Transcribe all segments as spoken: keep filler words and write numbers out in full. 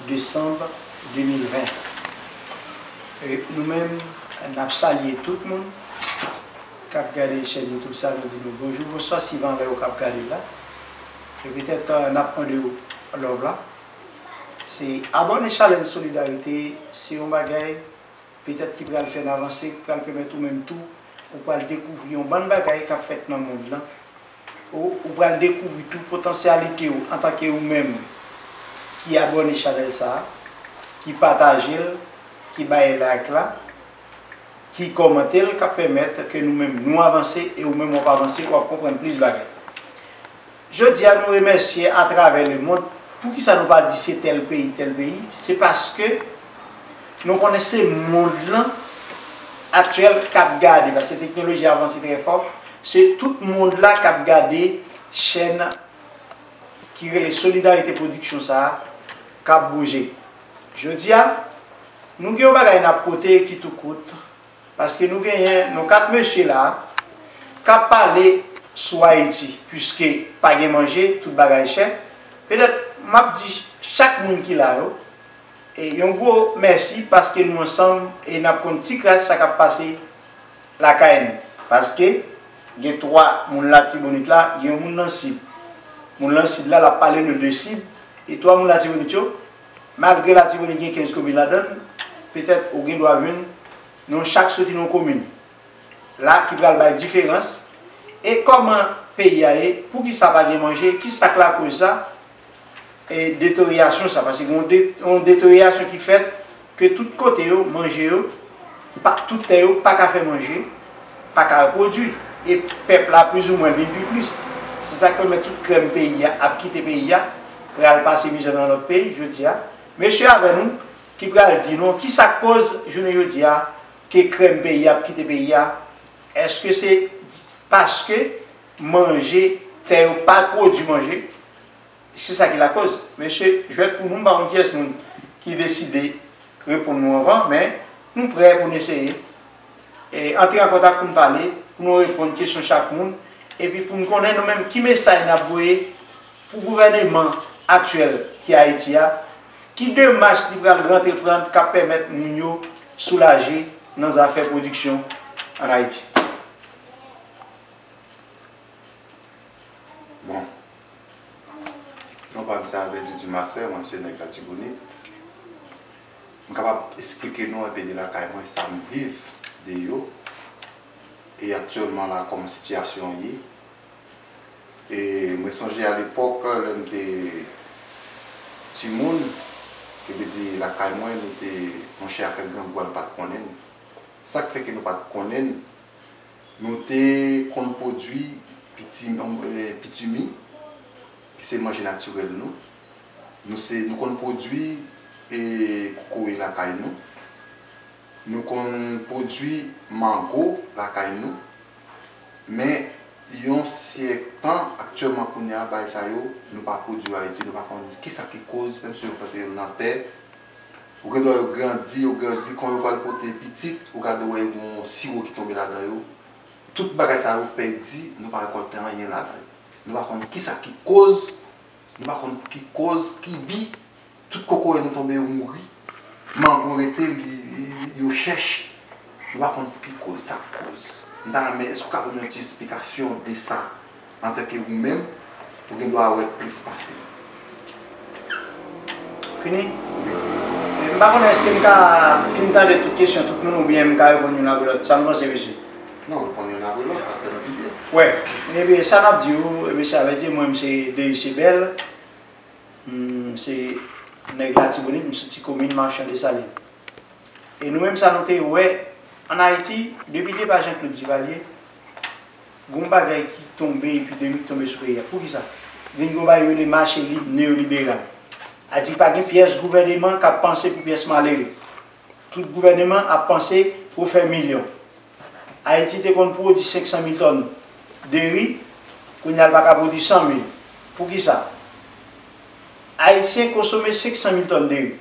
desanm de mil ven. E nou menm, n ap salye tout moun k ap gade chèn YouTube sa, nou di nou bonjou, bonswa, sivan lè w k ap gade l la. E petèt, eh, n ap mande w love la. Se abòne chanèl Solidarite, se yon bagay petèt ki pral fè n avanse, ki pral pèmèt ou menm tou, ou pral dekouvri yon bann bagay k ap fèt nan mond lan. Ou, ou pral dekouvri tou potansyalite w antanke ou menm ki abòne chanèl sa a, ki pataje l, ki bay like la, ki kòmante l, k ap pèmèt ke nou menm nou avanse e ou menm w ap avanse, w ap konprann plis bagay. Jodi a, nou remèsye atravè lemonn. Poukisa nou pa di se tèl peyi, tèl peyi? Se paske nou konnen se mond lan aktyèl k ap gade, paske teknoloji avanse trè fò, se tout mond la k ap gade chèn ki rele Solidarite Pwodiksyon sa a k ap bouje. Jodi a, nou gen yon bagay n ap pote ki tou kout, paske nou genyen nou kat mesye la k ap pale sou Ayiti, piske pa gen manje, tout bagay chè. Petèt, m ap di chak moun ki la yo, e yon gwo mèsi paske nou ansanm e n ap konn ti kras sa k ap pase lakay nou. Paske gen twa moun Latibonit la, gen yon moun nan Sid. Moun nan Sid la, l ap pale nou de Sid, e twa moun Latibonit yo, malgre Latibonit gen kenz komin ladan l, petèt ou gen dwa jwenn nou chak soti nan yon komin la ki pral bay diferans. E kòman peyi a ye? Poukisa pa gen manje? Ki sa k lakoz sa? E deteryasyon sa, paske gen yon de-, yon deteryasyon ki fèt, ke tout kote yo, manje yo, pa, tout tè yo pa ka fè manje, pa ka repwodui. E pèp la plizoumwen vin pi plis. Se sa k pèmèt tout krèm peyi a ap kite peyi a, pral pase mizè nan lòt peyi jodi a. Mesye avè nou ki pral di nou ki sa k koz jounen jodi a ke krèm peyi a ap kite peyi a. Èske se paske manje, tè yo pa pwodui manje? Se sa ki lakoz. Mesye, jwèt pou nou, m pa konn kiyès moun ki deside reponn nou anvan, men nou prè pou n eseye. E, antre an kontak pou n pale, pou nou reponn kesyon chak moun, epi pou n konnen nou menm ki mesaj n ap voye pou gouvèneman aktyèl ki Ayiti a, ki demach li pral rantreprann k ap pèmèt moun yo soulaje nan zafè pwodiksyon ann Ayiti. Bon. Non pa m se Albert Dudumassais, mwen m se nèg Latibonit. M kapab esplike nou enpe de lakay mwen, sa m viv de yo. E aktyèlman la, kòman sitiyasyon an ye. E mwen sonje alepòk, lè m te timoun, ke vle di lakay mwen, nou te, monchè, afè grangou a, nou pa t konnen l. Sa k fè ke nou pa t konnen l, nou te konn pwodui piti-, eh, pitimi, ki se manje natirèl nou. Nou se, nou konn pwodui, eh, kokoye lakay nou. Nou konn pwodui mango lakay nou. Men, yon syèk tan, aktyèlman kounye a, bagay sa yo, nou pa pwodui Ayiti, nou pa konn kisa ki koz, menm si yo plante yo nan tè, ou gen dwa yo grandi, yo grandi, kon yo pral pote pitit, ou gade wè yo gen yon siwo ki tonbe ladan yo. Tout bagay sa yo pèdi, nou pa rekòlte anyen ladan yo. Nou pa konn kisa ki koz, nou pa konn ki koz, ki bi, tout kokoye nou tonbe yo mouri. Mango rete, li, li, yo chèch. Nou pa konn ki koz, sa k koz. M ta renmen, èske w ka ban m yon ti esplikasyon de sa? Antanke ou menm, ou gen dwa wè plis pase. Fini? Wi. E, m pa konnen èske m ka fin tande tout kesyon tout moun oubyen m ka reponn youn apre lòt. Sa nou panse, mesye? Non, reponn youn apre lòt, sa fè nou pi byen. Wè. Ebyen, sa n ap di w, ebyen, sa vle di, mwen, m se Deus Ebel. M se nèg Latibonit, m soti komin Machan Desalin. E nou menm sa nou te wè ann Ayiti, depi depa Jean Claude Duvalier, gon bagay ki tonbe, epidemi ki tonbe sou peyi a. Poukisa? Vin gon bagay yo rele mache lib neyoliberal. A di pa gen pyès gouvèneman k ap panse pou pyès malere. Tout gouvèneman ap panse pou fè milyon. Ayiti te konn pwodui senk san mil tòn de ri, kounye a l pa ka pwodui san mil. Poukisa? Ayisyen konsome senk san mil tòn de ri.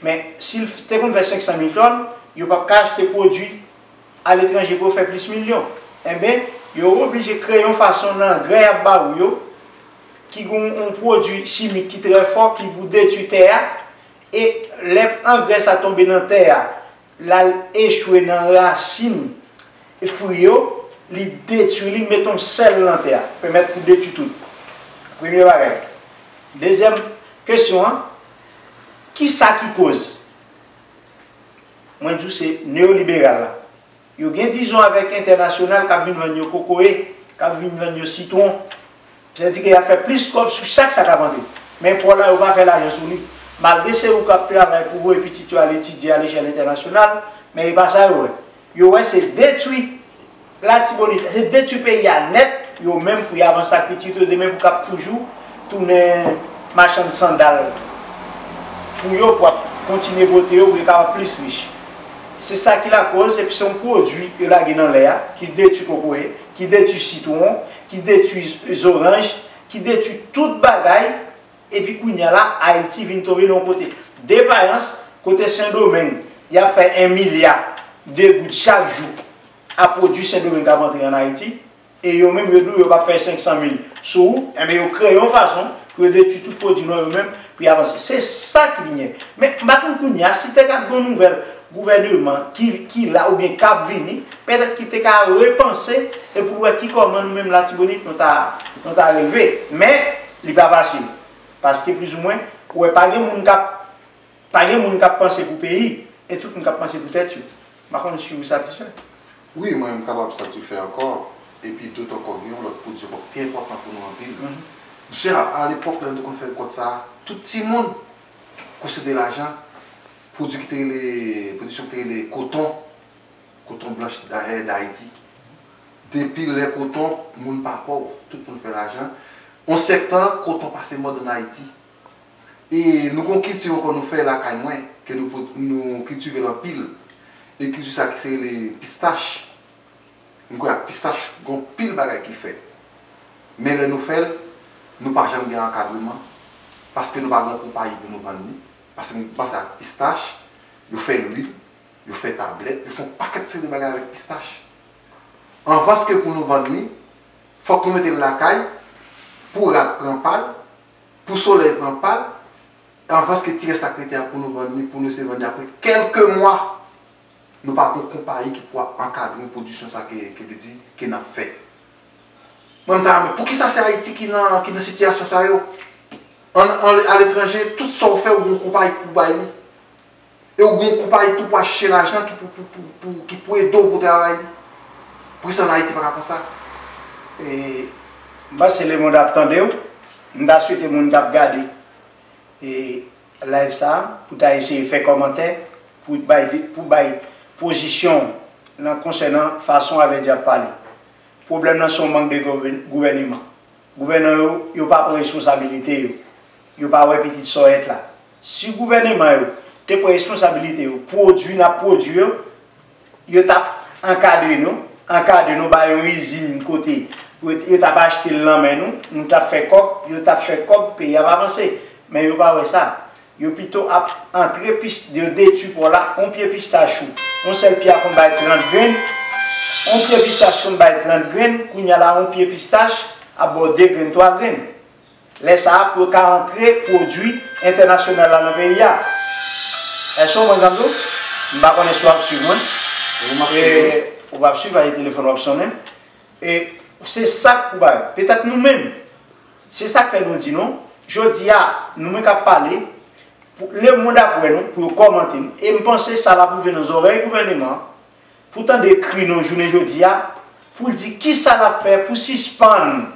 Men, si l te konn fè senk san mil tòn, yo p ap ka achte pwodui aletranje pou yo fè plis milyon. Enben, yo oblije kreye yon fason nan angrè y ap ba ou yo, ki gen yon pwodui chimik ki trè fò, ki pou detwi tè a, E lè angrè sa tonbe nan tè a, l al echwe nan rasin fwi yo, li detwi li, mete yon sèl nan tè a, pèmèt pou detwi tout. Premye bagay. Dezyèm kesyon an, ki sa ki koz? Mwen di w se neyoliberal la. Yo gen dizon avèk entènasyonal k ap vin vann yo kokoye, k ap vin vann yo sitwon. Sètadi ke y ap fè plis kòb sou chak sa k ap antre. Men pò la, yo pa fè lajan sou li. Malgre se ou k ap travay pou voye pitit yo al etidye alechèl entènasyonal, men e pa sa yo wè. Yo wè se detwi Latibonit, se detwi peyi a nèt, yo menm pou y avanse ak pitit yo demen pou k ap toujou tounen machann sandal pou yo, pou ap kontinye vote yo, pou yo kapab plis rich. Se sa ki lakoz, epi se yon pwodui yo lage nan lè a, ki detwi kokoye, ki detwi sitwon, ki detwi z-, zoranj, ki detwi tout bagay, epi kounye a la, Ayiti vin tonbe nan yon kote devayans, kote Sendomeng, y ap fè en milya de goud chak jou a pwodui Sendomeng k ap antre ann Ayiti, e yo menm yo di w yo p ap fè senk san mil sou ou, enben yo kreye yon fason pou yo detwi tout pwodui nou an yo menm, pou y avanse. Se sa k vin ye. Men, m pa konn kounye a, si te ka gen yon nouvèl gouvèneman ki, ki la oubyen k ap vini, petèt ki te ka repanse e pou l wè ki kòman nou menm Latibonit nou ta, nou ta relve. Men, li pa fasil. Paske plizoumwen, ou wè pa gen moun k ap, pa gen moun k ap panse pou peyi, e tout moun k ap panse pou tèt yo. M pa konn si ou satisfè. Wi, mwen menm m kapab satisfè ankò. Epi dotan ankò, gen yon lòt pwodui ankò ki enpòtan pou nou anpil. Mhm. Misye, a, alepòk, lè nou te konn fè rekòt sa a, tout timoun, kou se te lajan, pwodui ki te rele, pwodiksyon ki te rele koton, koton blanch Da-, eh, Dayiti. Depi lè koton, moun pa pòv, tout moun fè lajan. On sèk tan, koton pase mòd ann Ayiti. E nou gon kilti ankò nou fè lakay mwen, ke nou pot-, nou kiltive l anpil. E kilti sa ki se rele pistach. M kwè ak pistach, gon pil bagay ki fèt. Men lè nou fè l, nou pa janm gen ankadreman, paske nou pa gon konpayi pou nou vann li. Paske m panse ak pistach, yo fè lwil, yo fè tablèt, yo fè yon pakèt seri de bagay avèk pistach. Anvan ke pou nou vann li, fòk nou mete l lakay, pou rad pran pa l, pou solèy pran pa l, anvan ke ti rès la k rete a pou nou vann li, pou nou se vann li apre kèlke mwa, nou pa gon konpayi ki pou ap ankadre pwodiksyon sa ke, ke vle di, ke n ap fè. Mwen, m ta renmen, poukisa se Ayiti ki nan, ki nan sitiyasyon sa yo? An, an, aletranje, tout sa w fè, ou gon konpayi pou bay li. E ou gon konpayi tou pou al chèche lajan ki pou, pou, pou, pou, ki pou ede w pou travay li. Poukisa ann Ayiti pa ka konsa? E, m panse lemonn ap tande w. M ta swete moun k ap gade, e, live sa a, pou ta eseye fè kòmantè, pou bay, pou bay pozisyon w nan konsènan fason Avèdi ap pale. Pwoblèm nan se yon mank de gouvè-, gouvèneman. Gouvènan yo, yo pa pran responsabilite yo. Yo pa wè pitit sòyèt la. Si gouvèneman yo te pran responsabilite yo, pwodui n ap pwodui yo, yo t ap ankadre nou, ankadre nou, ba yo yon izin kote, yo, yo t ap achte l nan men nou, nou t ap fè kòb, yo t ap fè kòb, peyi a ap avanse. Men yo pa wè sa. Yo pito ap antre pis-, yo detwi pò la, yon pye pistach ou, yon sèl pye a konn bay trant grenn, yon pye pistach konn bay trant grenn, kounye a la, yon pye pistach ap ba w de grenn, twa grenn. Lè sa a, pou yo ka antre pwodui entènasyonal la nan peyi a. Èske w konprann sa m di w? M pa konnen si w ap swiv mwen. Wi, m ap swiv ou. E, ou p ap swiv, ale telefòn w ap sonnen. E se sa k pou bay. Petèt nou menm, se sa k fè nou di nou, jodi a, nou menm k ap pale, pou lemonn ap wè nou, pou yo kòmante nou. E m panse sa l ap rive nan zòrèy gouvèneman an, pou tande kri nou jounen jodi a, pou l di kisa l ap fè pou sispann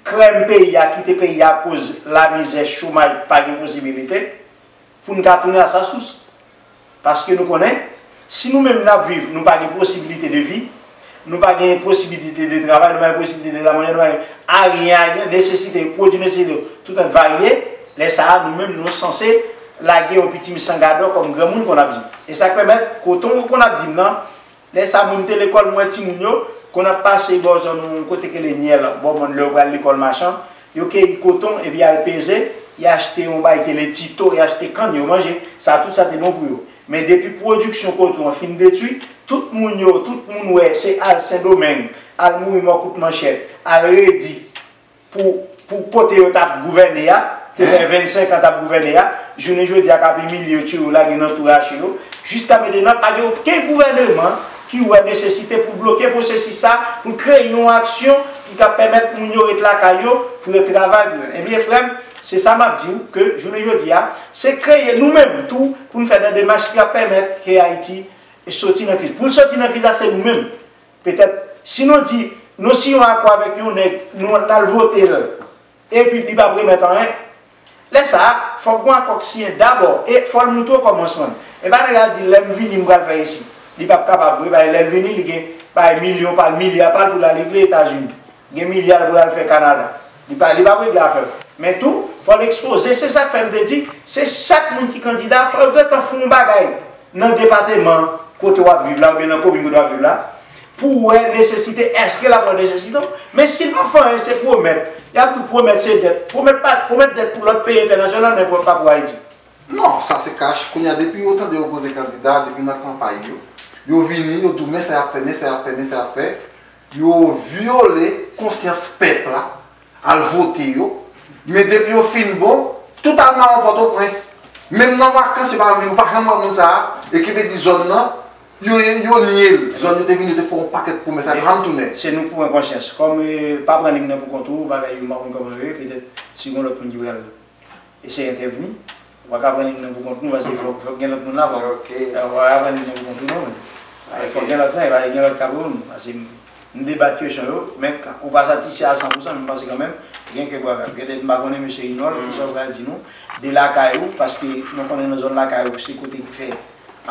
krèm peyi a, kite peyi a akoz lamizè, chomaj, pa gen posibilite, pou n ka tounen a sa sous. Paske nou konnen, si nou menm n ap viv, nou pa gen posibilite de vi, nou pa gen posibilite de travay, nou pa gen posibilite de la manje, nou pa gen ayen, ayen, nesesite, pwodui nesesite, tout an varye, lè sa a, nou menm, nou sanse lage yon pitimi san gadò, kòm granmoun konn ap di. E sa k pèmèt, kote w konn ap di m nan, lè sa a, mwen, m te lekòl, m wè timoun yo, konn ap pase bò zòn nou, kote k rele Nyèl, bò mòn, lè yo pral lekòl machan, yo keyi koton, epi y al peze, y achte yon bagay ki rele tito, y achte kann, yo manje. Sa, tout sa te bon pou yo. Men depi pwodiksyon koton an fin detwi, tout moun yo, tout moun wè, se al Sendomeng, al mouri mò kout manchèt, al redi, pou, pou kote yo t ap gouvène a, te fè vennsenk an t ap gouvène a, Jounen jodi a k ap imilye yo, tiye yo, lage nan tou, rache yo. Jiska mentenan, pa gen okenn gouvèneman ki wè nesesite pou bloke pwosesis sa, pou kreye yon aksyon ki ka pèmèt moun yo ret lakay yo, pou yo travay, pou yo. Ebyen, frè m, se sa m ap di w, ke jounen jodi a, se kreye nou menm tou, pou n fè de demach ki ka pèmèt ke Ayiti soti nan kriz. Pou l soti nan kriz la, se nou menm. Petèt, si nou di, nou siyen yon akò avèk yon nèg, nou al vote l, epi li p ap remèt anyen, lè sa a, fòk gon akò k siyen dabò, e fò l montre okòmansman. E pa nèg la di, lè m vini, m pral fè isit. Li p ap kapab vre, paske lè l vini, li gen, bay milyon pa l, milya pa l pou l al regle Etazini. Gen milya l pou l al fè Kanada. Li pa, li p ap regle afè l. Men tou, fò l ekspoze. Se sa k fè m te di, se chak moun ki kandida, fò yo gentan fè yon bagay nan depatman kote w ap viv la, oubyen nan komin kote w ap viv la, pou w wè nesesite, èske l ap wè nesesite w. Men si l pa fè anyen, se pwomèt. Y ap di w pwomèt se dèt. Pwomèt pa, pwomèt dèt pou lòt peyi entènasyonal, men pa pou Ayiti. Non, sa se kach. Kounye a, depi yo tande yo poze kandida, depi nan kanpay yo, yo vini, yo di w men sa y ap fè, men sa y ap fè, men sa y ap fè. Yo vyole konsyans pèp la, al vote yo. Men depi yo fin bon, tout al mawon Pòtoprens. Menm nan vakans, yo pa vin, ou pa janm wè moun sa a. E ki vle di zòn nan, yo, yo nye l. Zòn yo te vin, yo te fè yon pakèt pwomès la, yo janm tounen. Se nou k pran konsyans. Kòm, eh, pa pran nèg nan pou kont ou, bagay yo m pa konn kòman yo ye, petèt si gon lòt moun ki pral eseye entèvni. Ou pa ka pran nèg nan pou kont nou, paske fòk, fòk gen lòt moun la, fòk, ou pa ka pran nèg nan pou kont ou non, men fòk gen lòt nan, e pa gen lòt k ap reponn nou, paske m debat kesyon yo, men ou pa satisfè a san pou san, men m panse kanmenm, gen kèk bagay. Petèt m pa konnen mesye Inòl, kisa w pral di nou, de lakay ou, paske nou konnen nan zòn lakay ou, se kote ki fè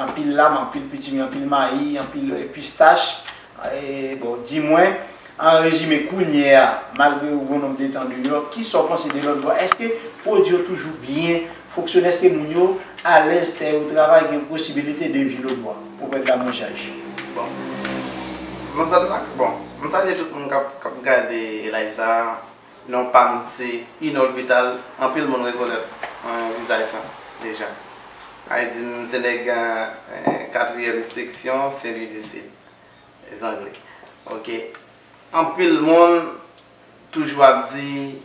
anpil lam, anpil pitimi, anpil mayi, anpil, eh, pistach, eh, bon, di mwen, an rezime, kounye a, malgre ou gen yon nonb de tan deyò, kisa w panse de lòt bò? Èske pwodui yo toujou byen fonksyone? Èske moun yo alèz, tè yo travay, gen posibilite de vi lòt bò? Ou pèt la mwen chaj. Bon. Mwen salye, bon, mwen salye tout moun k ap, k ap gade live sa a. Non pa m se Inòl Vital, anpil moun rekonèt, eh, vizaj sa deja. Sa vle di m se nèg, eh, katriyèm seksyon Sen Lwi di Sid, Zangle. Ok. Anpil moun toujou ap di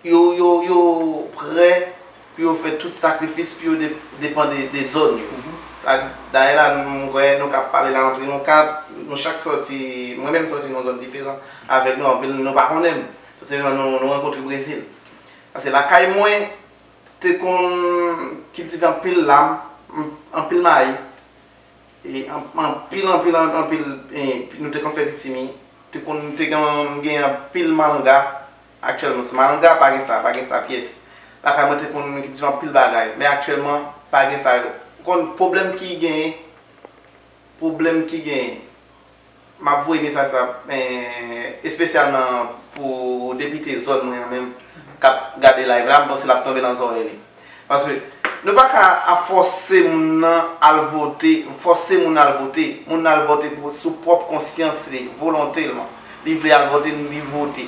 yo, yo, yo prè pou yo fè tout sakrifis pou yo de, depann de, de zòn yo. Dayè la, m kwè nou k ap pale la antre nou kat, nou chak sòti, mwen menm sòti nan yon zòn diferan avèk nou, anpil nou pa konnen m. Tout senpleman nou, nou rankontre Brezil. Paske lakay mwen te konn kiltive anpil lam, anpil mayi, e anpil, anpil, anpil, e nou te konn fè pitimi. Te konn, te gen, gen anpil malanga. Aktyèlman, sou malanga, pa gen sa, pa gen sa pyès. Lakay mwen te konn kiltive anpil bagay, men aktyèlman, pa gen sa yo. Ou konn pwoblèm ki genyen, pwoblèm ki genyen, m ap voye mesaj sa, espesyalman pou depite zòn mwen an menm k ap gade live la, m panse l ap tonbe nan zòrèy li. Paske nou pa ka ap fòse moun nan al vote, fòse moun al vote. Moun nan al vote pou, sou pwòp konsyans li, volontelman. Li vle al vote, li vote.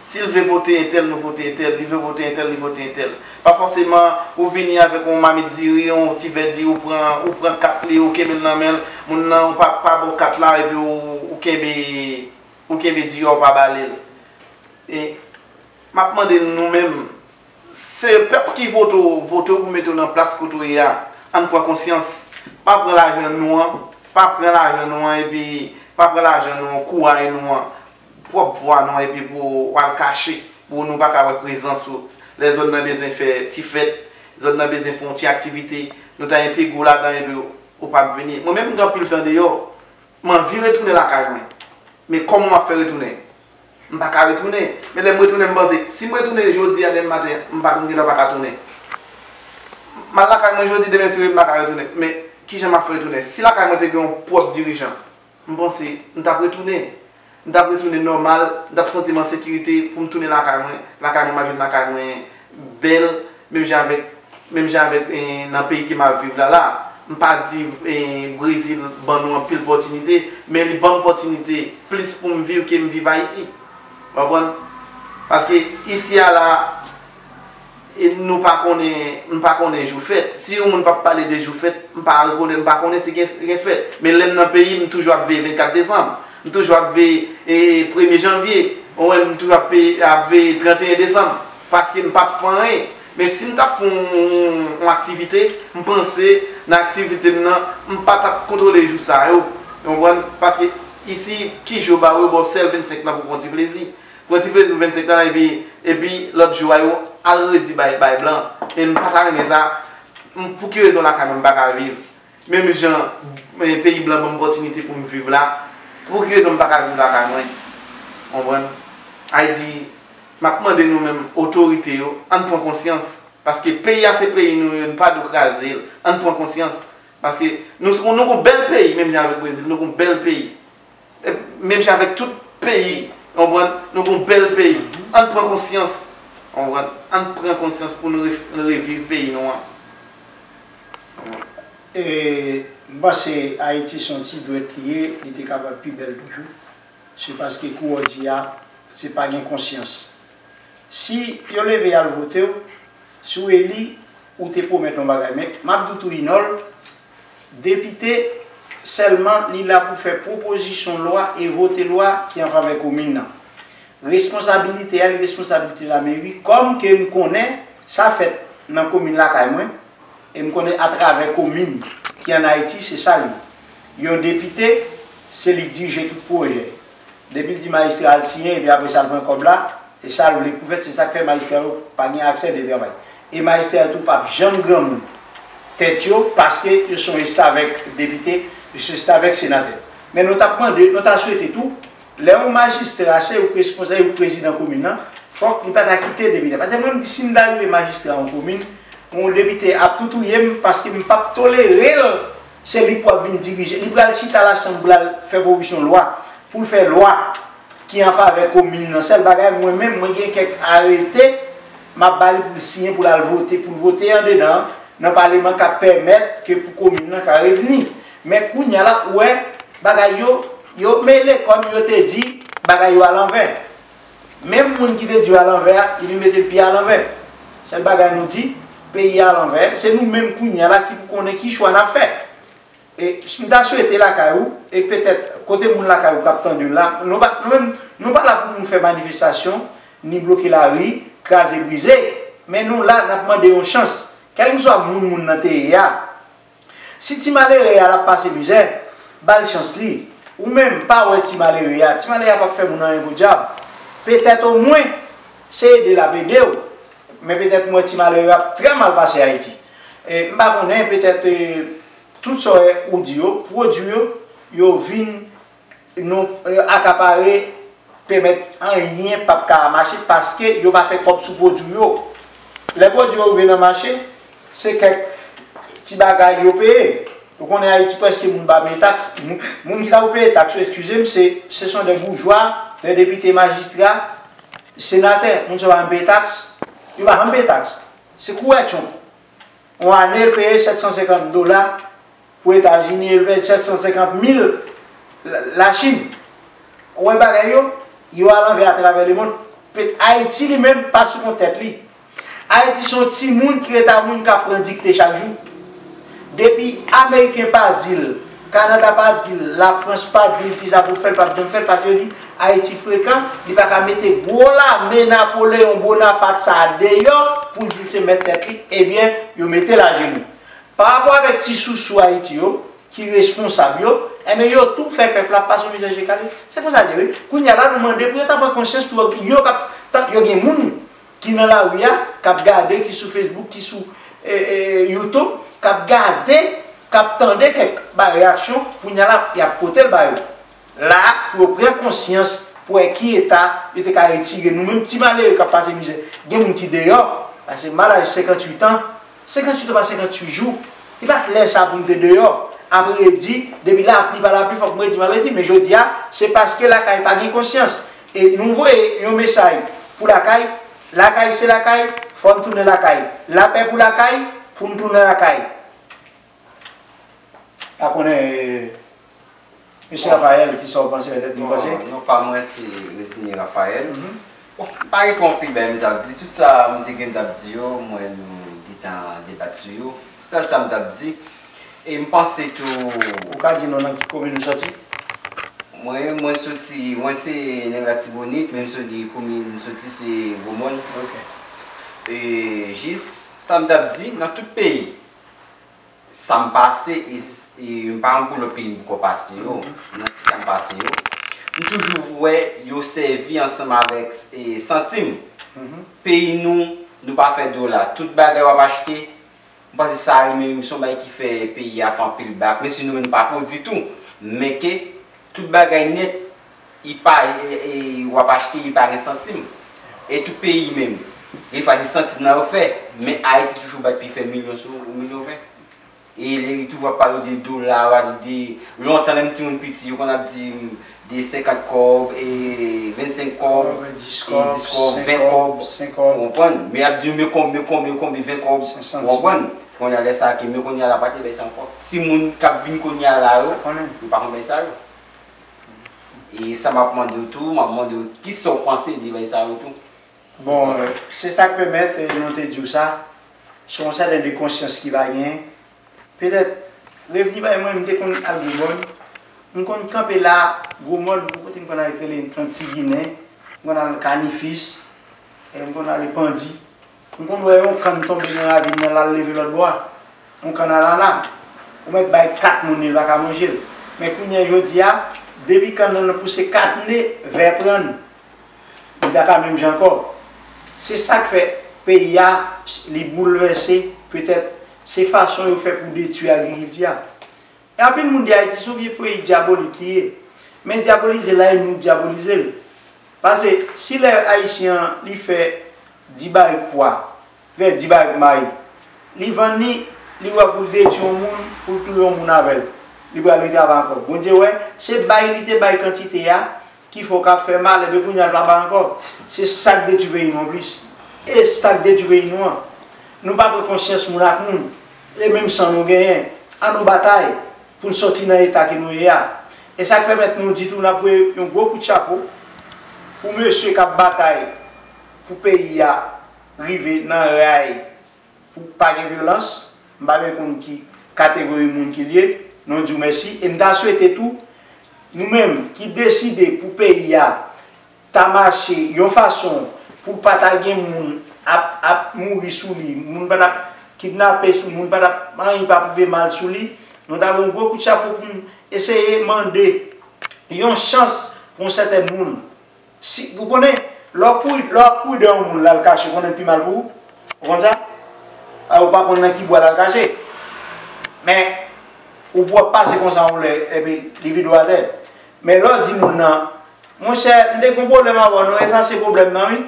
Si l vle vote entèl, nou vote entèl. Li vle vote entèl, li vote entèl. Pa fòseman ou vini avèk yon mamit diri, yon ti vè diri, ou pran, ou pran kat li, ou kenbe l nan men l. Moun nan, ou pa, pa ba w kat la, epi ou, ou kenbe, ou kenbe diri a, ou pa ba li l. E m ap mande nou menm, se pèp ki vote w, vote w pou mete w nan plas kote w ye a. Ann pran konsyans. Pa pran lajan nou an, pa pran lajan nou an, epi pa pran lajan nou an, kouray nou an, pwòp vwa nou an, epi pou w al kache, pou nou pa ka wè prezans ou. Lè zòn nan bezwen fè ti fèt, zòn nan bezwen fè yon ti aktivite, nou ta entegre w ladan, epi ou p ap vini. Mwen menm, m gen anpil tan deyò, m anvi retounen lakay mwen. Men kòman m ap fè retounen? M pa ka retounen. Men lè m retounen, m panse, si m retounen jodi a, demen maten, m pa konn kilè m pa ka tounen. M al lakay mwen jodi, demen si m pa ka retounen. Men kijan m ap fè retounen? Si lakay mwen te gen yon pwòp dirijan, m panse m t ap retounen. M t ap retounen nòmal, m t ap santi m an sekirite pou m tounen lakay mwen. Lakay mwen, m ap jwenn lakay mwen bèl, menm jan avèk, menm jan avèk, eh, nan peyi ke m ap viv la la. M pa di, eh, Brezil ban nou anpil pòtinite, men li ban m pòtinite plis pou m viv ke m viv Ayiti. Ou konprann? Paske isi a la, e nou pa konnen, m pa konnen jou fèt. Si yon moun p ap pale de jou fèt, m pa rekonnen, m pa konnen si gen, gen fèt. Men lè m nan peyi m, m toujou ap veye vennkat desanm. M toujou ap veye, e, premye janvye. Ou wè, m toujou ap, ap veye tranteyen desanm. Paske m p ap fè anyen. Men si m t ap fè yon, yon aktivite, m panse nan aktivite m nan, m pa t ap kontwole jou sa yo. Ou konprann? Paske isi, ki jou yo ba w yo, ba w sèl vennsenk lan pou pran ti plezi. Pran ti plezi pou vennsenk lan, epi, epi lòt jou a yo, al redi bay, bay blan. E m pa ta renmen sa. M, pou ki rezon lakay mwen m pa ka viv? Menm jan, eh, peyi blan ban m opòtinite pou m viv la, pou ki rezon m pa ka viv lakay mwen? Konprann? Ayiti, m ap mande nou menm, otorite yo, ann pran konsyans. Paske peyi a se peyi nou, nou pa dwe kraze l. Ann pran konsyans. Paske nou, nou gon bèl peyi, menm jan avèk Brezil, nou gon bèl peyi. E menm jan avèk tout peyi, konprann, nou gon bèl peyi. Ann pran konsyans, konprann, ann pran konsyans pou nou re-, reviv peyi nou an. E, m panse Ayiti se yon ti dwèt li ye, li te kapab pi bèl toujou. Se paske kou w di a, se pa gen konsyans. Si yo leve y al vote w, si w eli, ou te pwomèt yon bagay. Men, m ap di w tou, Inòl, depite, sèlman, li la pou fè pwopozisyon lwa e vote lwa ki an favè komin nan. Responsabilite a, li responsabilite lameri, kòm ke m konnen sa fèt nan komin lakay mwen, e m konnen atravè komin ki ann Ayiti, se sa l ye. Yon depite, se li k dirije tout pwojè. Depi l di majistra al siyen, epi apre sa l pran kòb la, e sa l vle pou fèt, se sa k fè majistra yo pa gen aksè de travay. E majistra yo tou p ap janm granmoun tèt yo, paske yo se yon restavèk depite, yo se restavèk senatè. Men nou t ap mande, nou ta swete tou, lè yon majistra se ou k responsab, ou k prezidan komin nan, fòk li pa ta kite depite. Paske mwen m di si m ta rive majistra yon komin, yon depite ap tou touye m, paske m p ap tolere l, se li k pral vin dirije. Li pral chita la chanm pou l al fè pwopozisyon lwa, pou l fè lwa ki an favè komin nan. Sèl bagay, mwen menm, mwen gen kèk arete m ap ba li pou l siyen, pou l al vote, pou l vote andedan, nan paleman k ap pèmèt ke pou komin nan ka revni. Men kounye a la, ou wè, bagay yo, yo mele kòm yo te di bagay yo alanvè. Menm moun ki te di yo alanvè a, li vin mete l pi alanvè. Sèl bagay nou di, peyi a alanvè, se nou menm kounye a la ki pou konnen ki chwa n ap fè. E m ta swete lakay ou, e petèt kote moun lakay ou k ap tande w la, nou pa, nou menm, nou pa la pou moun fè manifestasyon, ni bloke lari, kraze brize, men nou la, n ap mande yon chans. Kèlkeswa moun moun nan te ye a, si ti malere a l ap pase mizè, ba l chans li. Ou menm, pa wè ti malere a, ti malere a p ap fè moun anyen podyab. Petèt omwen, se ede l ap ede w, men petèt m wè ti malere a ap trè mal pase Ayiti. E m pa konnen, petèt, e, tout sa w wè ou di yo, pwodui yo, yo vin, nou, e, akapare, pèmèt anyen p ap ka mache paske yo pa fè kòb sou pwodui yo. Lè pwodui yo rive nan mache, se kèk ti bagay yo peye. Ou konnen Ayiti prèske moun pa peye taks. Moun, moun ki ta pou peye taks yo, eskize m, se, se sont des bourgeois, des députés, majistra, senatè. Moun sa yo pa janm peye taks. Yo pa janm peye taks. Se kourè tchon. Yon ane, l peye sèt san senkant dola pou Etazini, l peye sèt san senkant mil Lachin. Ou wè bagay yo? Yo alanvè atravè lemonn. Pet-, Ayiti li menm pa sou kont tèt li. Ayiti se yon timoun ki rete a moun k ap pran dikte chak jou. Depi Ameriken pa di l, Kanada pa di l, Lafrans pa di l kisa pou fè, l p ap janm fè l, paske yo di Ayiti frekan, li pa ka mete gwo lame Napoleyon Bonapat sa a deyò pou l di l se mèt tèt li, ebyen, yo mete l ajenou. Pa rapò avèk ti sousou Ayiti yo, ki responsab yo, enben yo tou fè pèp la pase yon mizè je kale. Se konsa l ye wi. Kounye a la nou mande pou yo ta pran konsyans pou yo, yo k ap, yo gen moun ki nan lari a, k ap gade, ki sou Facebook, ki sou, e, e, YouTube, k ap gade, k ap tande kèk ba reyaksyon, kounye a la, y ap pote l ba yo. La, pou yo pran konsyans, pou wè ki eta yo te ka retire nou menm ti malere k ap pase mizè. Gen moun ki deyò, pase malaj senkanntuit an, senkanntuit an pa senkanntuit jou. Li pa t lè sa pou m te deyò. Ap redi, depi lapli pa lapli, fòk m redi, m al redi. Men jodi a, se paske lakay pa gen konsyans. E nou voye yon mesaj pou lakay, lakay se lakay, fò n tounen lakay. Lapè pou lakay, pou n tounen lakay. Pa konnen, e, mesye Raphaël, kisa w panse, petèt nou panse? Bon, non pa mwen se Resigné Raphaël. Bon, m pa gen twòp anpil bagay m t ap di. Tout sa m te gen m t ap di yo, mwen nou gentan debat sou yo. Sèl sa m t ap di, e m panse tou. Ou ka di nou nan ki komin ou sòti? Mwen, mwen soti, mwen se nèg Latibonit, men m soti, komin m soti se Gwomòn. Ok. E jis sa m t ap di, nan tout peyi, sa m pase, e, e m pa yon pou lòt peyi m poko pase yo, nan sa m pase yo, m toujou wè yo sèvi ansanm avèk, e, santim. Peyi nou, nou pa fè dola. Tout bagay w ap achte, m panse sa li menm se yon bagay ki fè peyi a fè anpil bak. Men si nou menm nou pa pwodui tou, men ke tout bagay nèt, li pa, e, e, w ap achte, li pa gen santim. E tout peyi menm, gen fwa se santim nan yo fè, men Ayiti toujou bat pi fè milyon sou milyon fè. E lè li toujou ap pale de dola, ap pale de, lontan lè m timoun piti, yo konn ap di m de senkant kòb, e vennsenk kòb, e dis kòb, ven kòb, ou konprann? Men y ap di m, men konbyen, konbyen, konbyen, ven kòb, ou konprann? Kounye a lè sa ke, men kounye a la pa te bay sa ankò. Timoun k ap vin kounye a la yo, yo pa konn bay sa yo. E sa m ap mande w tou, m ap mande w kisa w panse de bay sa yo tou. Bon, se sa k pèmèt, e, nou te di w sa, se yon sèten de konsyans ki pa genyen. Petèt, revni bay mwen, m te konn al Gwomòn. M konn kanpe la, Gwomòn, yon kote m konn al rele Anti Ginen, m konn al Kanifis, e m konn ale Pandi. M konn wè yon kann tonbe nan ravin nan, l al leve lòt bò a. Yon kann anana. Ou mèt bay kat moun li, li pa ka manje l. Men kounye a, jodi a, depi kann nan pouse kat nde, vè pran l. Li pa ka menm jan ankò. Se sa k fè peyi a, li boulvèse, petèt, se fason yo fè pou detwi agrikilti a. E anpil moun di Ayiti se yon vye peyi dyabolik li ye. Men dyabolize la, e nou k dyabolize l. Paske si lè Ayisyen an, li fè di barik pwa, fè di barik mayi, li vann li, li wè pou l detwi yon moun, pou l touye yon moun avè l, li pral rete avè ankò. Bondye wè, se bay li te bay kantite a, ki fè w ka fè mal, epi kounye a l pa bay ankò. Se sa k detwi peyi nou anplis. E sa k detwi peyi nou an. Nou pa pran konsyans moun ak moun. E menm san nou genyen. An nou batay pou n sòti nan eta ke nou ye a. E sa k pèmèt nou di tou, n ap voye yon gwo kout chapo pou mesye k ap batay pou peyi a rive nan ray pou pa gen vyolans. M pa menm konn ki kategori moun ki l ye, nou di w mèsi. E m ta swete tou, nou menm ki deside pou peyi a ta mache yon fason pou pa ta gen moun ap, ap mouri sou li, moun pa t ap kidnape sou, moun pa t ap, anyen pa p rive mal sou li, nou ta voye yon gwo kout chapo pou n eseye mande yon chans pou yon sèten moun. Si, ou konnen, lè w ap kouri, lè w ap kouri dèyè yon moun, l al kache, ou konnen l pi mal pou ou. Ou konn sa? A, ou pa konn nan ki bwa l al kache. Men, ou pou ap pase konsa yon lè, epi li vide w atè. Men lè w di moun nan, monchè, m te gen yon pwoblèm avè w, nou efase pwoblèm nan, wi.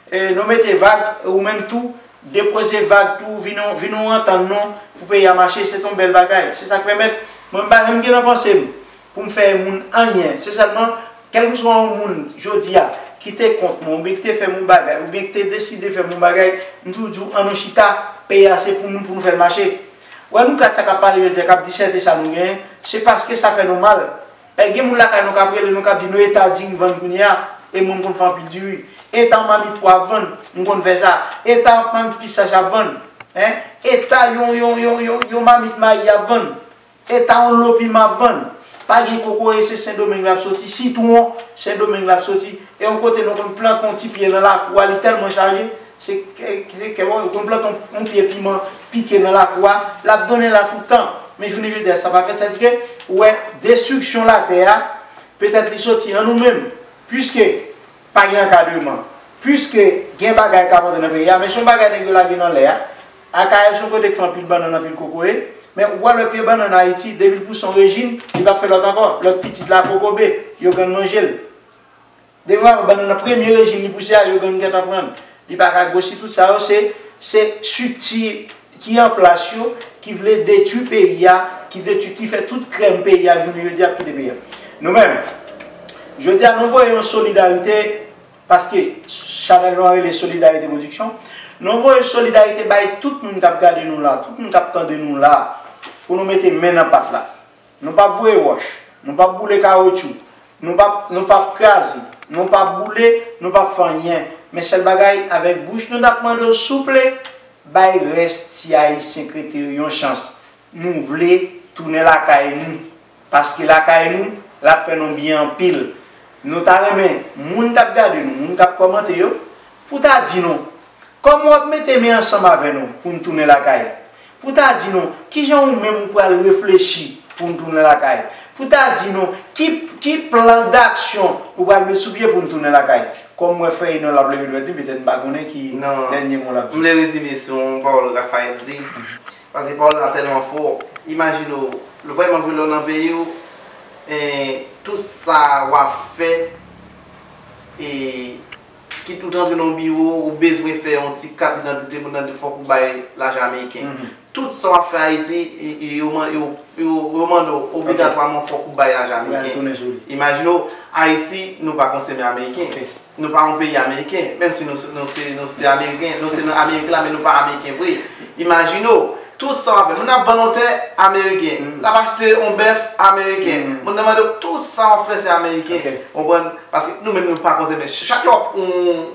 E, nou mete vag, ou menm tou, depoze vag tou, vin nou, vin nou antann nou, pou peyi a mache, se te yon bèl bagay. Se sa k pèmèt, mwen, m pa janm gen nan panse m pou m fè moun anyen. Se sèlman, kèlkeswa yon moun, jodi a, ki te kont mwen, oubyen ki te fè m yon bagay, oubyen ki te deside fè m yon bagay, m toujou di w, an nou chita, peyi a se pou nou, pou nou fè l mache. Ou wè nou kat sa k ap pale jodi a, k ap disète sa nou genyen, se paske sa fè nou mal. E gen moun lakay nou k ap rele nou, k ap di nou eta diri vann kounye a, e mwen m konn fè anpil diri. Eta yon mamit pwa ap vann, m konn fè sa. Eta yon mamit pistach ap vann. Hein? Eta yon, yon, yon, yon, yon mamit mayi ap vann. Eta yon lo piman ap vann. Pa gen kokoye, se Sendomeng l ap soti. Sitwon, Sendomeng l ap soti. E yon kote nou konn plante yon ti pye nan lakou a, li tèlman chaje, se kè, se kè, ou konn plante yon, yon pye piman pike nan lakou a, l ap donnen la tout tan. Men jounen jodi a, sa pa fèt, sa di ke, ou wè, destriksyon latè a, petèt li soti an nou menm, piske pa gen ankadreman, piske gen bagay k ap antre nan peyi a, men se yon bagay nèg yo lage nan lè a. Akayè se yon kote k fè anpil bannann, anpil kokoye, men ou pral wè pye bannann Ayiti, depi l pouse yon rejim, li p ap fè lòt ankò. Lòt pitit la kokobe, yo konn manje l. Depi w ap wè bannann nan premye rejim li pouse a, yo konn gentan pran l. Li pa ka gwosi, tout sa yo, se, se estrikti ki an plas yo, ki vle detwi peyi a, ki detwi, ki fè tout krèm peyi a, jounen jodi a ap kite peyi a. Nou menm, jodi a, nou voye yon solidarite, paske chanèl nou an rele Solidarité Production, nou voye solidarite bay tout moun k ap gade nou la, tout moun k ap tande nou la, pou nou mete men nan pat la. Nou p ap voye wòch, nou p ap boule kawotchou, nou p ap, nou p ap kraze, nou p ap boule, nou p ap fè anyen. Men sèl bagay, avèk bouch nou, n ap mande w, souple, bay rès ti Ayisyen k rete yo yon chans. Nou vle tounen lakay nou. Paske lakay nou, l ap fè nou byen anpil. Nou ta renmen moun k ap gade nou, moun k ap kòmante yo, pou ta di nou, Kòman w ap mete men ansanm avè nou pou n tounen lakay? Pou ta di nou, kijan ou menm ou pral reflechi pou n tounen lakay? Pou ta di nou, ki, ki plan daksyon ou pral met sou pye pou n tounen lakay? Kòm mwen frè Enòl ap leve dwèt li, petèt m pa konnen ki dènye mo l ap di. M vle rezime sou yon pawòl Raphaël di, paske pawòl la tèlman fò. Imajine w, vrèman vre lè w nan peyi w, e, tout sa w ap fè, e, kit ou t antre nan yon biwo, ou bezwen fè yon ti kat idantite moun nan, fòk ou bay lajan ameriken. Tout sa w ap fè Ayiti, e, e, yo man- yo- yo- yo mande w obligatwaman fòk ou bay lajan ameriken. Imajine w, Ayiti, nou pa konsène ameriken. Nou pa yon peyi ameriken, menm si nou, nou se, nou se ameriken, nou se nan Amerik la, men nou pa ameriken vre. Imajine w, tout sa w ap fè. Moun ap vann yon tè ameriken, l ap achte yon bèf ameriken. Moun nan mande w, tout sa w ap fè se ameriken. Ou konprann? Paske nou menm nou pa konze, men chak lè w,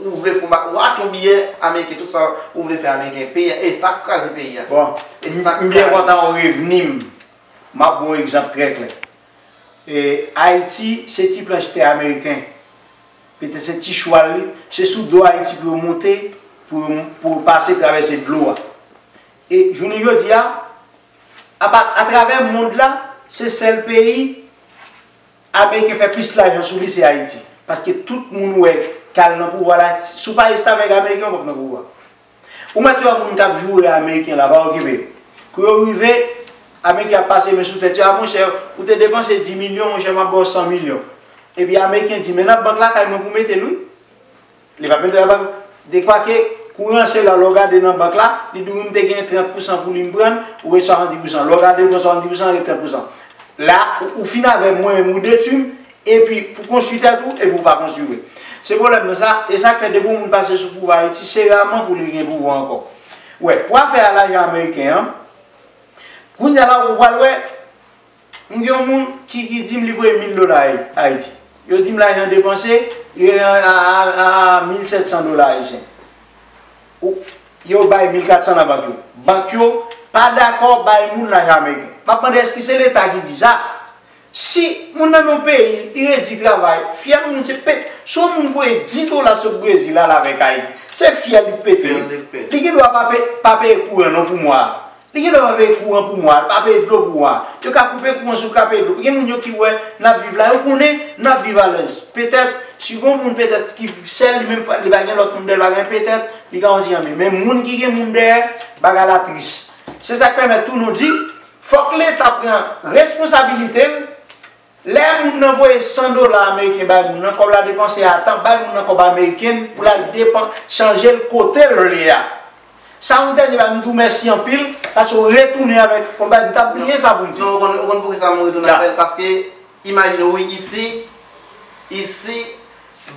ou vle fè yon ba- ou achte yon biyè ameriken, tout sa ou vle fè ameriken. Peyi a, e sa k kraze peyi a. Bon, e sa k m byen kontan ou revni m. M ap ba w egzanp trè klè. E, Ayiti, se ti planch tè ameriken. Petèt se ti chwal li, se sou do Ayiti pou yo monte, pou yo, pou yo pase travèse dlo a. E jounen jodi a, apa- atravè mond la, se sèl peyi Ameriken fè plis lajan sou li, se Ayiti. Paske tout moun wè k al nan pouvwa la, si w pa reste avèk Ameriken, w p ap nan pouvwa. Ou mèt wè moun k ap joure Ameriken la, pa okipe yo. Kou yo rive, Ameriken ap pase men sou tèt yo, a monchè, ou te depanse dis milyon, monchè, m ap ba w san milyon. Epi Ameriken di, men nan bank lakay mwen pou mete l, wi. Li p ap mete nan bank. Dekwake, kou ranse la, lè w gade nan bank la, li di w, wi, m te gen trant pousan pou li m pran, ou gen swasanndis pousan. Lè w gade, ou pran swasanndis pousan, ret trant pousan. La, ou, ou fin avè m, mwen menm, ou detwi m, epi pou konstwi tèt ou, epi ou pa konstwi vre. Se pwoblèm nan sa, e sa k fè depi yon moun pase sou pouvwa Ayiti, se raman pou li gen pouvwa ankò. Wè, pou afè a lajan ameriken an, kounye a la, ou pral wè, m gen yon moun ki, ki di m li voye mil dola Ayi- Ayiti. Yo di m lajan depanse, li a, a, a, a mil sèt san dola ayisyen. Ou, yo bay mil kat san nan bank yo. Bank yo pa dakò bay moun lajan ameriken. M ap mande èske se Leta ki di sa? Si moun nan yon peyi, li redi travay, fyèl moun se pete. Si yon moun voye dis dola sot Brezil al avèk Ayiti, se fyèl li pete. Li gen dwa pa pe- pa peye kouran non pou mwa a. Li gen dwa pa peye kouran pou mwa, pa peye dlo pou mwa. Yo ka koupe kouran sou ka peye dlo. Gen moun yo ki wè n ap viv la, yo konnen n ap viv alèz. Petèt, si gon moun petèt ki sèl li menm, li pa gen lòt moun dèyè l, pa gen petèt, li ka yon ti jan men. Men moun ki gen moun dèyè, bagay la tris. Se sa k pèmèt tou nou di, fòk Leta pran responsabilite l. Lè moun nan voye san dola ameriken bay moun nan, kòb la depanse a tan, bay moun nan kòb ameriken pou l al depan- chanje l kote l vle a. Sa yon dènye bagay, m di w mèsi anpil, paske w retounen avèk fon bagay, m t ap bliye sa pou m di. Non, ou konn, ou konn poukisa m retounen avè l? Paske, imajine w, wi, isi, isi,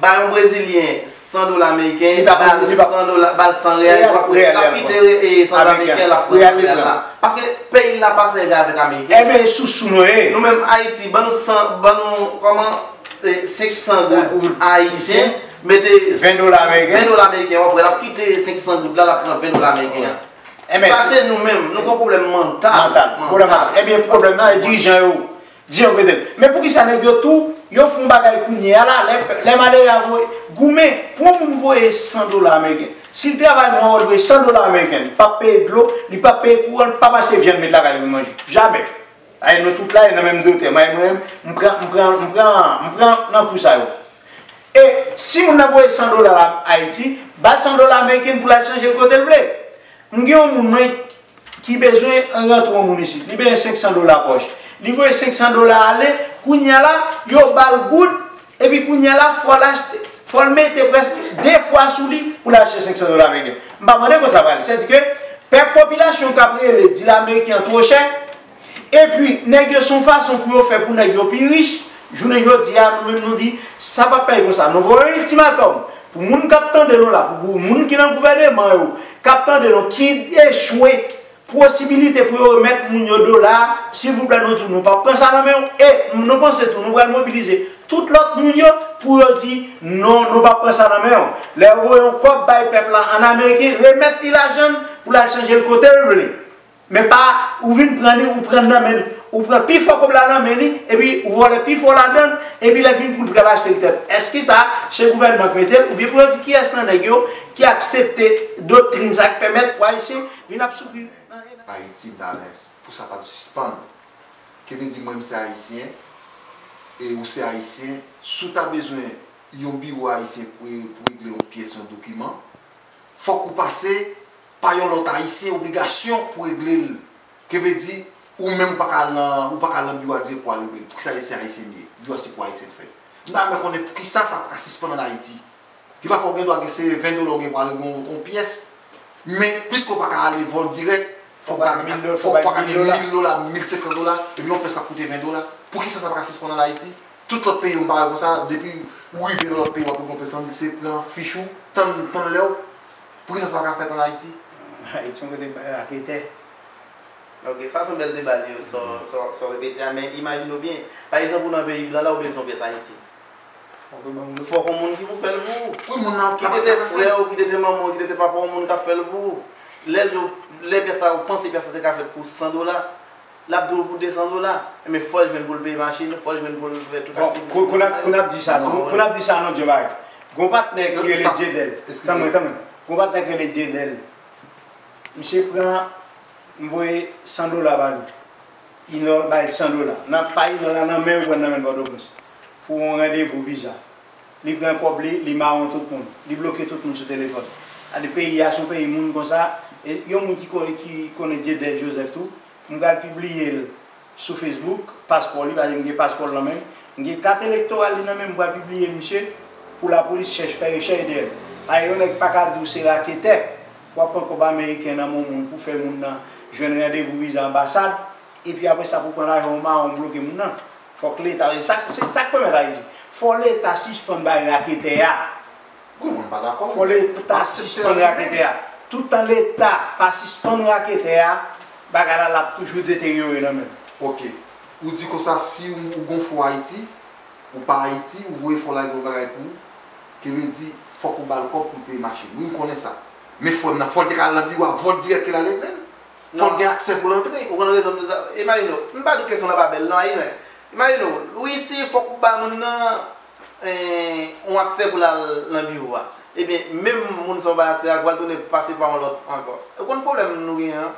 bay yon Brezilyen san dola ameriken, ba l san dola, ba l san reyal, l ap kite, e, san dola ameriken, l ap pran san reyal la. Paske peyi l la pa sèvi avèk ameriken. Ebyen, e sousou nou ye. Nou menm Ayiti, ban nou san, ban nou, kòman, se senk san goud ayisyen, mete ven dola ameriken, ven dola ameriken, w ap wè, l ap kite senk san goud la, l ap pran ven dola ameriken an. Sa se nou menm, nou gen pwoblèm mantal. Mantal. Pwoblèm mantal. Ebyen, pwoblèm nan, e dirijan yo. Di yo petèt. Men poukisa nèg yo tou, yo fè yon bagay kounye a la, lè, lè malere a voye, goumen, pou yon moun voye san dola ameriken. Si l travay mwa, l voye san dola ameriken, li p ap peye dlo, li p ap peye kouran, li p ap achte vyann met lakay li pou l manje. Jamè. Ay, nou tout la, e nan menm dotè. Mwen, mwen, m pran, m pran, m pran, m pran nan kou sa yo. E si moun nan voye san dola la Ayiti, ba l san dola ameriken pou l al chanje l kote l vle. M gen yon moun, mwen, ki bezwen rantre yon moun isit. Li bezwen senk san dola pòch. Li voye senk san dola ale, kounye a la, yo ba l goud, epi kounye a la, fò l achte, fò l mete prèske de fwa sou li pou l achte senk san dola ameriken. M pa mande kòb sa pral. Sètadi ke pèp popilasyon k ap rele di l ameriken an two chè, epi nèg yo se yon fason pou yo fè pou nèg yo pi rich. Jounen jodi a, nou menm nou di, sa p ap pèy konsa. Nou voye yon iltimatòm pou moun k ap tande nou la, pou moun ki nan gouvèneman yo, k ap tande nou, ki echwe posibilite pou yo remèt moun yo dola, silvouplè, nou di w, nou p ap pran sa nan men w. E nou panse tou, nou pral mobilize tout lòt moun yo pou yo di, non, nou p ap pran sa nan men w. Lè yo voye yon kòb bay pèp la an ameriken, remèt li lajan l pou l al chanje l kote l vle. Men pa, ou vin pran li, ou pran l nan men l, Ou pran pi fò kòb la nan men li, epi ou vòlè pi fò ladan l, epi lè fini pou l pral achte l tèt. Èske sa, se gouvènman k mete l, oubyen pou yo di kiyès nan nèg yo ki aksepte doktrin sa k pèmèt pou Ayisyen vin ap soufri nan Ayiti, m ta renmen pou sa ta sispann. Ki vle di, mwen, m se Ayisyen, e ou se Ayisyen, si w ta bezwen yon biwo ayisyen pou, pou regle yon pyès, yon dokiman, fòk ou pase pa yon lòt Ayisyen obligasyon pou regle l. Ki vle di, ou menm ou pa ka al nan, ou pa ka al nan biwo a dirèk pou al regle l. Poukisa se Ayisyen m ye? Biwo a se pou Ayisyen l fèt. M ta renmen konnen poukisa sa pa ka sispann ann Ayiti. Ki pa fè w gen dwa gen se ven dola w gen pou al regle yon, yon pyès. Men, piske w pa ka ale vòl dirèk, fòk w ka gen mil dola, mil senk san dola, epi yon pyès ka koute ven dola. Poukisa sa pa ka sispann ann Ayiti? Tout lòt peyi yo m pa wè konsa, depi ou rive nan lòt peyi w ap regle yon pyès, sa vle di se pran fich ou, tann, tann lè w. Poukisa sa pa ka fèt ann Ayiti? Ayiti yon kote bay raketè. Ok, sa se yon bèl deba li ye, sa w repete a, men imajine w byen. Pa egzanp, ou nan peyi blan la, ou bezwen yon pyès Ayiti. Fòk yon moun ki pou fè l pou ou. Wi, moun nan ki te te frè w, ki te te manman w, ki te te papa w, moun k ap fè l pou ou. Lè l, lè pyès sa, ou panse pyès sa te ka fèt pou san dola, l ap di w pou de san dola. Men fò l jwenn pou l peye machin, fò l jwenn pou l fè tout aktivite. Bon, kou n ap, kou n ap di sa tou, kou n ap di sa non, Djemari. Gon patnè ki rele Djedèl. Tann mwen, tann mwen. Gon patnè ki rele Djedèl. Misye pran, m voye san dola ba li. Inò bay san dola. Nan, pa Inò la, nan men yo pran nan men Pòtoprens. Pou yon randevou viza. Li pran kòb li, li mawon tout moun. Li bloke tout moun sou telefòn. Gade peyi a, se yon peyi moun konsa. E yon moun ki konnen, ki konnen Dieudel Joseph tou, m pral pibliye l sou Facebook, paspò li, paske m gen paspò l nan men m. M gen kat elektoral li nan men m, m pral pibliye misye pou lapolis chèch, fè rechèch dèyè l. Paske yon nèg pa ka di w se raketè, w ap pran kòb ameriken nan men yon moun pou fè moun nan jwenn randevou viza anbasad, epi apre sa pou pran lajan w mawon bloke moun nan. Fòk Leta, se sa, se sa k pèmèt Ayiti. Fò Leta sispann bay raketè a. Wi, mwen pa dakò. Fò Leta sispann raketè a. Toutan Leta pa sispann raketè a, bagay la, l ap toujou deteryore nan men l. Ok. Ou di konsa, si ou, ou gon fò Ayiti, ou pa Ayiti, ou voye fò la yon bagay pou ou, ki vle di, fòk ou ba l kòb pou l peye machin. Wi, m konnen sa. Men fò l nan, fò l te ka al nan biwo a, vòl dirèk ke l al regle l. Fò l gen aksè pou l antre. Ou konn rezon m di sa? Imajine w, m pa di w kesyon nan pa bèl non, Ayilè. Imajine w, wi, si fòk ou ba moun nan, eh, yon aksè pou l al nan biwo a. Ebyen, menm moun sa w bay aksè a, l pral tounen pase pa yon lòt ankò. Ou konn pwoblèm nou genyen an?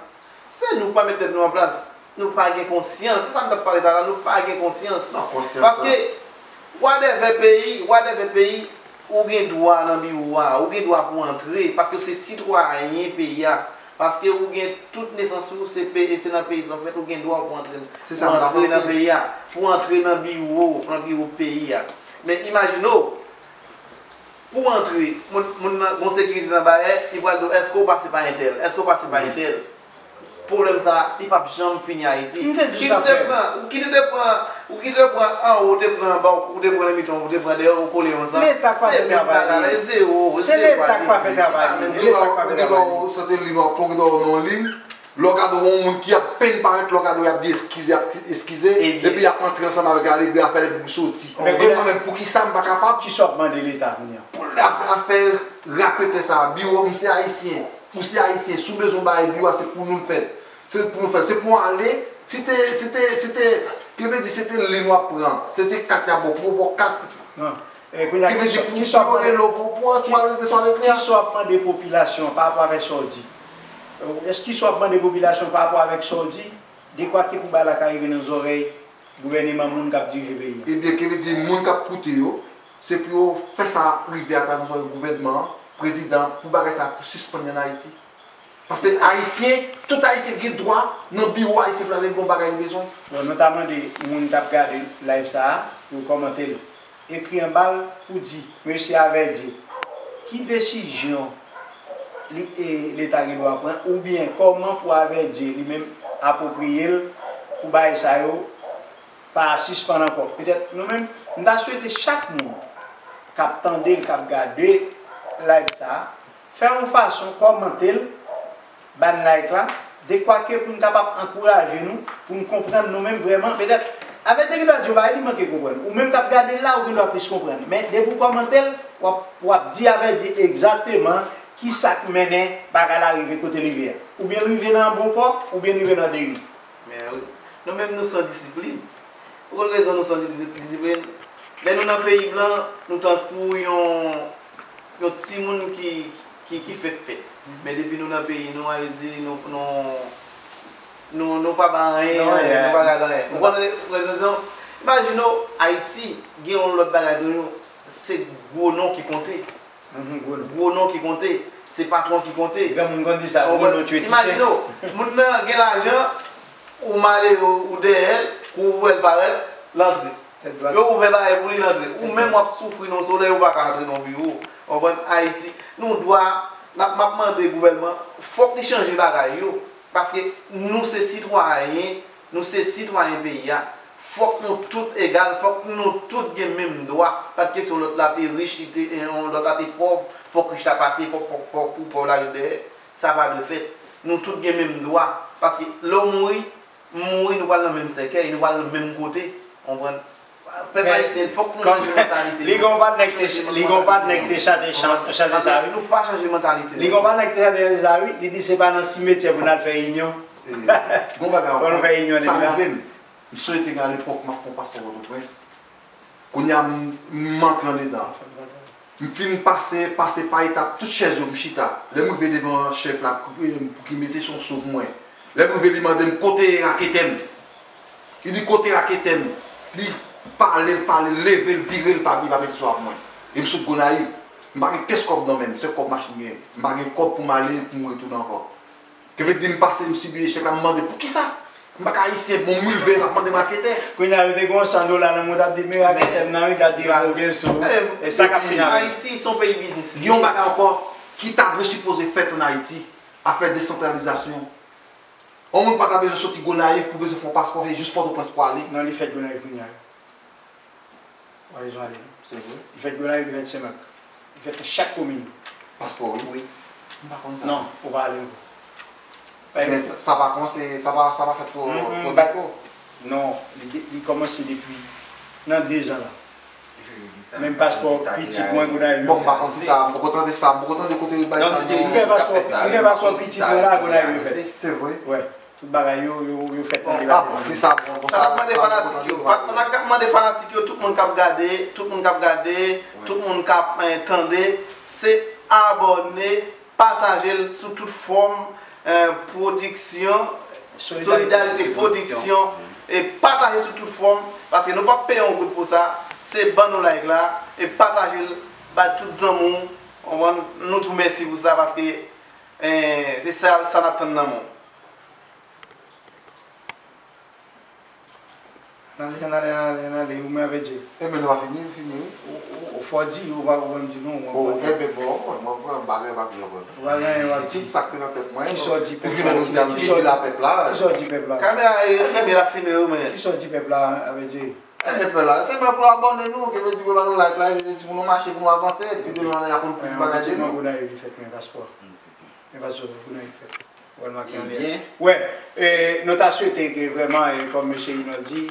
Se nou k pa met tèt nou an plas. Nou pa gen konsyans. Se sa m t ap pale talè a, nou pa gen konsyans. Non, konsyans la. Paske, wadèvè peyi, wadèvè peyi, ou gen dwa nan biwo a, ou gen dwa pou antre, paske se sitwayen peyi a. Paske ou gen tout nesans ou, se pe-, se nan peyi sa w fèt, ou gen dwa pou antre, pou antre nan peyi a, pou antre nan biwo, nan biwo peyi a. Men imajine w, pou w antre, moun, moun nan, gon sekirite nan bayè, li pral di w, èske w pase pa entèl? Èske w pase pa entèl? Pwoblèm sa, li p ap janm fini Ayiti. M te di sa, frè m. Ou kite te pran, ou kite te pran anwo, ou te pran anba, ou te pran nan mitan, ou te pran dèyè, ou kole ansanm. Leta k pa fè travay li. Se Leta k pa fè travay li. Leta k pa fè travay li. Ou gen dwa, ou gen dwa w sante liy nwa, ou gen dwa w nan yon liy. Lè w gade w yon moun ki apèn parèt, lè w gade w y ap di eskize, y ap eskize, epi y ap antre ansanm avèk alegri, afè lè pou soti. E mwen menm, poukisa m pa kapab? Kisa w ap mande Leta kounye a? Pou afè raketè sa, biwo, m se Ayisyen, ou se Ayisyen, si w bezwen yon bagay, biwo a se pou nou l fèt. Se pou nou fè l. Se pou w ale, si te, si te, si te, ki vle di se te liy w ap pran, se te kat y ap ba w, pou yo ba w kat. Non. E kounye a, ki vle di pou yo rele w, pou, pou, pou al regle sa w regle a. Kisa w ap mande popilasyon an pa rapò avèk sa w di? Èske kisa w ap mande popilasyon an pa rapò avèk sa w di? Dekwa ke pou bagay la ka rive nan zòrèy gouvèneman, moun k ap dirije peyi a. Ebyen, ki vle di moun k ap koute yo, se pou yo fè sa rive atravè zòrèy gouvènman an, prezidan an, pou bagay sa a sispann ann Ayiti. Paske Ayisyen, tout Ayisyen gen dwa nan biwo Ayisyen pou l al regle yon bagay li bezwen. Bon, nou ta mande moun k ap gade live sa a pou yo kòmante l. Ekri anba l pou di, mesye Avèdye, ki desizyon li, e, Leta gen dwa pran, oubyen kòman pou Avèdye li menm apwopriye l pou bagay sa yo pa sispann ankò. Petèt nou menm, m ta swete chak moun k ap tande l, k ap gade live sa a, fè yon fason, kòmante l, ba n like la, dekwa ke pou n kapab ankouraje nou, pou n konprann nou menm vrèman. Petèt, Avèdye gen dwa di yon bagay, li manke konprann. Ou menm k ap gade l la, ou gen dwa plis konprann. Men depi w kòmante l, w ap, w ap di Avèdye egzakteman kisa k mennen bagay la rive kote l rive a. Oubyen l rive nan bon pò, oubyen l rive nan deriv. Men wi. Nou menm nou san disiplin. Pou ki rezon nou san disi- disiplin? Lè nou nan peyi blan, nou tankou yon, yon timoun ki, ki, ki fèk fèt. Men depi nou nan peyi nou, sa vle di nou, nou, nou, nou pa ba anyen, nou pa gade anyen. Ou konprann? Imajine w, Ayiti gen yon lòt bagay tou, se gwo non ki konte. Gwo non ki konte, se patwon ki konte. Granmoun konn di sa, gwo non tchwe ti chen. Imajine w, moun nan gen lajan, ou malere, ou dèyè l, kou ou wè l parèt, l antre. Yo ouvè bagay pou li, l antre. Ou menm w ap soufri nan solèy, ou pa ka antre nan biwo. Ou konprann? Ayiti, nou dwa, n ap, m ap mande gouvènman, fòk li chanje bagay yo. Paske nou se sitwayen, nou se sitwayen peyi a. Fòk nou tout egal, fòk nou tout gen menm dwa. Pa t kesyon lòt la te rich, li te, eh, lòt la te pòv, fòk rich la pase, fòk pòv, pòv, pou pòv la ret dèyè. Sa pa dwe fèt. Nou tout gen menm dwa. Paske lè w mouri, m mouri, nou pral nan menm sèkèy, nou pral nan menm kote. Ou konprann? Pèp ayisyen, fòk nou chanje mantalite nou. Li gen yon patnè ki te, li gen yon patnè ki te chante, chante, chante sa, wi. Nou pa chanje mantalite nou. Li gen yon patnè ki te chante sa, wi. Li di se pa nan simetyè pou n al fè inyon. Gon bagay ankò, sa rive m. M swete gen alepòk m ap fè yon paspò Pòtoprens. Kounye a m, m antre andedan. M fin pase, pase pa etap, tout chèz yo m chita. Lè m rive devan chèf la, pou ki mete sou sou pou mwen. Lè m rive li mande m kote raketè m. Li di kote raketè m. Li pale, l pale, l leve, l vire, l pa, li pa mete sou a pou mwen. E m sot Gonayiv. M pa gen pyès kòb nan men m, se kòb machin m gen. M pa gen kòb pou m ale, pou m retounen ankò. Ke vle di m pase, m sibi echèk la, m mande poukisa? M pa ka ayisyen, bon, m rive, m ap mande m raketè. Kounye a, yo te gen yon san dola nan men w, t ap di, men raketè m nan, wi, t ap di, bon, gen sou. E sa k ap fini avè m. Ayiti, se yon peyi biznis li ye. Gen yon bagay ankò ki ta dwe sipoze fèt ann Ayiti, afè desantralizasyon. Yon moun pa ta bezwen soti Gonayiv pou bezwen fè yon paspò, se jis Pòtoprens pou ale. Non, li fèt Gonayiv kounye a. Ou pa bezwen ale, non. Se vre? Li fèt Gonayiv, li fèt Senmak. Li fèt nan chak komin yo. Paspò, wi. Wi. M pa konn sa. Non, ou pa ale ankò. Men sa, sa pa kòmanse, sa pa, sa pa fèt twò, twò byento. Non, li de- li kòmanse depi nan dezan la. Menm paspò pitit mwen Gonayiv yo fè. Bon, m pa konn si sa, m poko tande sa, m poko tande kote yo bay sa non. Li fè paspò, li fè paspò pitit mwen la Gonayiv yo fè. Se vre? Wi. Tout bagay yo, yo, yo fèt nan depatman. Ah, bon, si sa bon, bon, sa n ap mande fanatik yo, sa n ap mande fanatik yo, tout moun k ap gade, tout moun k ap gade, tout moun k ap, eh, tande, se abòne, pataje l sou tout fòm, eh, pwodiksyon, Solidarité Production, e pataje sou tout fòm, paske nou p ap peye yon goud pou sa, se ban nou like la, e pataje l bay tout zanmi w, konprann? Nou di w mèsi pou sa, paske, eh, se sa, sa n ap tann nan men w. Ann ale, ann ale, ann ale, ann ale, ou menm avè Dye. Enben, nou pa fini, nou fini, wi. Ou, ou, ou fò di, ou pa, ou pa menm di non, ou abòne. Enben, bon, mwen, mwen, m pa gen, m pa gen pwoblèm. Ou pa gen anyen w ap di. Tout sa k te nan tèt mwen, ki sa w di pèp la? Pou jounen jodi a, m fin di la pèp la. Ki sa w di pèp la? Kamera, eh, fèmen, l ap filme yo, men. Ki sa w di pèp la, avè Dye? Enben, pèp la, se mwen pou abòne nou, ke vle di, pou ba nou like la, ke vle di, pou nou mache, pou nou avanse, pi devan, y ap konn plis bagay de nou. Gonayiv li fèt, men paspò. Men paspò, Gonayiv fèt. Wè, l make anlè. Wè, e, nou ta swete ke vrèman, e, kòm mesye Rinald di,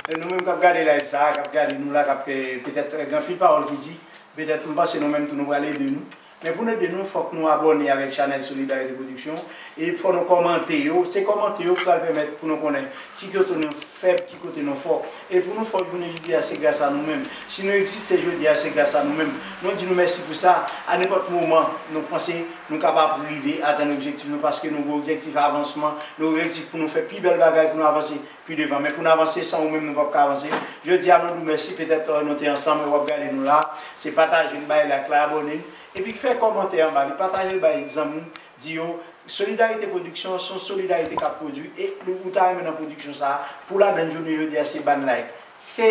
e, nou menm k ap gade live sa a, k ap gade nou la, k ap, e, petèt, e, gen anpil pawòl ki di, petèt nou panse nou menm tou nou pral ede nou. Men pou nou ede nou, fòk nou abòne avèk chanèl Solidarité Production, e fò nou kòmante yo. Se kòmante yo ki pral pèmèt pou nou konnen ki kote nou fèb, ki kote nou fò. E pou nou fò jounen jodi a, se gras a nou menm. Si nou egziste jodi a, se gras a nou menm. Nou di nou mèsi pou sa. A nenpòt moman, nou panse nou kapab rive atenn objektif nou, paske nou gen objektif avansman, nou gen objektif pou nou fè pi bèl bagay, pou nou avanse pi devan. Men pou nou avanse, san ou menm, nou p ap ka avanse. Jodi a, nou di w mèsi, petèt, euh, nou te ansanm, w ap gade nou la. Se pataje l, bay like la, abòne l. Epi fè kòmantè anba li, pataje l bay zanmi w, di yo, Solidarité Production, se yon solidarite k ap pwodui, e ou ta renmen nan pwodiksyon sa a, pou ladann jounen jodi a, se ban like. Se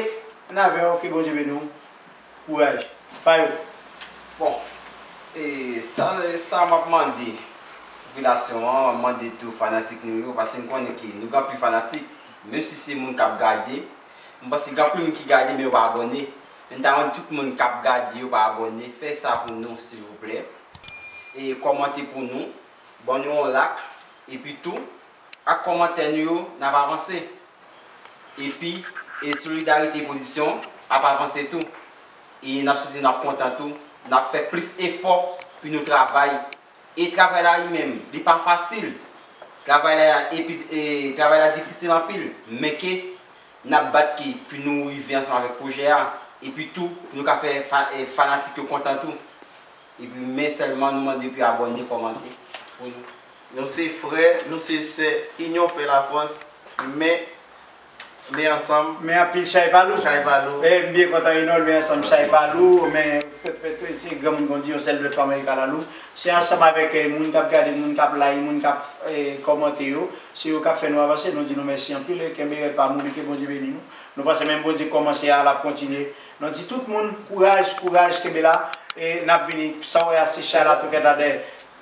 n avè w, ke Bondye beni w. Kouraj. Fayou. Bon, e sa, sa m ap mande popilasyon an, m ap mande tou fanatik nou yo, paske m konnen ke nou gen anpil fanatik, menm si se moun k ap gade, m panse gen anpil moun ki gade, men yo pa abòne. Men m ta mande tout moun k ap gade yo pa abòne, fè sa pou nou, silvouplè. E kòmante pou nou, ban nou yon like, epi tou, ak kòmantè nou yo, n ap avanse. Epi, e Solidarité Production ap avanse tou. E n ap swete n ap kontan tou. N ap fè plis efò pou nou travay. E travay la li menm, li pa fasil. Travay la, epi, e, travay la difisil anpil, men ke n ap bat ke pou nou rive ansanm avèk pwojè a, epi tou, pou nou ka fè fa, e, fanatik yo kontan tou. Epi, men sèlman nou mande pou abòne, kòmante pou nou. Nou se frè, nou se sè, inyon fè lafòs, men, men ansanm. Men anpil chay pa lou. Chay pa lou. E, m byen kontan, Renold, men ansanm chay pa lou, men pèt, pèt, se granmoun konn di, yon sèl dwèt pa manje kalalou. Se ansanm avèk, eh, moun k ap gade, moun k ap like, moun k ap, eh, kòmante yo. Se yo k ap fè nou avanse. Nou di nou mèsi anpil e kenbe rèd pa mouri, ke Bondye beni nou. Nou panse menm Bondye kòmanse a, l ap kontinye. Nou di tout moun, kouraj, kouraj, kenbe la. E n ap vini, sa w wè a, se chay la tou kèt la dèyè.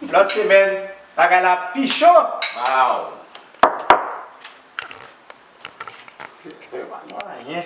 Lòt semèn, bagay la pi cho. Wow. Se pa anyen.